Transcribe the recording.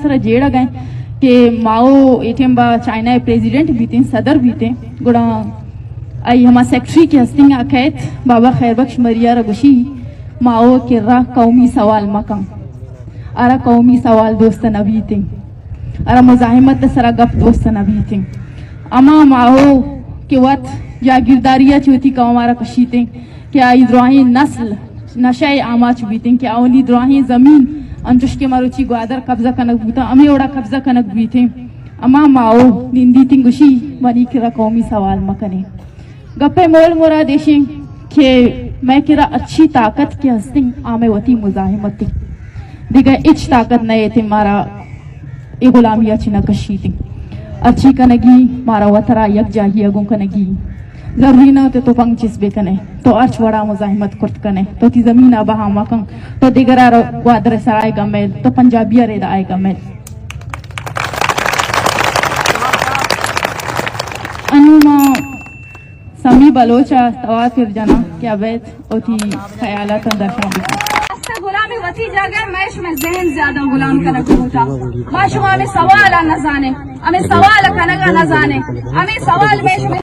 سرا جیڑگ ءَ کہ ماہو اے ٹائم با چائنا ءِ پریزیڈنٹ بیتیں، صدر بیتیں، گڑا آئی ہما سیکرٹری کہ ہستیں آ کئیت، بابا خیر بخش مری ءَ را گوشی، ماہو ءِ کرا قومی سوال مکن، آرا قومی سوال دوست نہ بیتیں، آرا مزاحمت ءِ سرا گپ دوست نہ بیتیں۔ ہما ماہو کہ وت جاگیرداری ءَ چہ وتی قوم ءَ را کشیتیں، کہ آئی دراہیں نسل نشہ ءِ آماچ بیتیں، کہ آوانی دراہیں زمین انچوش کہ مروچی گوادر قبضہ کنگ بوتاں، ہمے وڑا قبضہ کنگ بیتیں۔ ہما ماہو نندیتیں گوشی، منی کرا قومی سوال مکنے۔ گپ ءِ مول مراد ایشیں کہ مئے کرا اچھی طاقت کہ ہستیں، آ مئے وتی مزاحمت ایں۔ دگہ ہچ طاقت نہ ایتیں مارا اے غلامی ءَ چہ نہ کشیتیں۔ ہرچی کنگی مارا وترا یکجاہی ءَ گوں کنگی۔ ضروری نہ تو تپنگ چست بہ کنے، تو ہرچ وڑا مزاحمت کرت کنے، تو وتی زمین ءَ بہا مکن، تو دگرا را گوادر ءِ سرا آئیگا میل، تو پنجابی ءَ را ادا آئیگا میل۔ انوں ما سمی بلوچ ءَ توار پر جناں کہ ابید وتی خیالاتاں درشان بکن۔ است غلامی وتی جاگہ ءَ، مئے شمئے ذہن زیادہ غلام کنگ بوتا۔ ما شما ہمے سوال ءَ نہ زانیں، ہمے سوال ءَ کنگ ءَ نہ زانیں، ہمے سوال مئے شمئے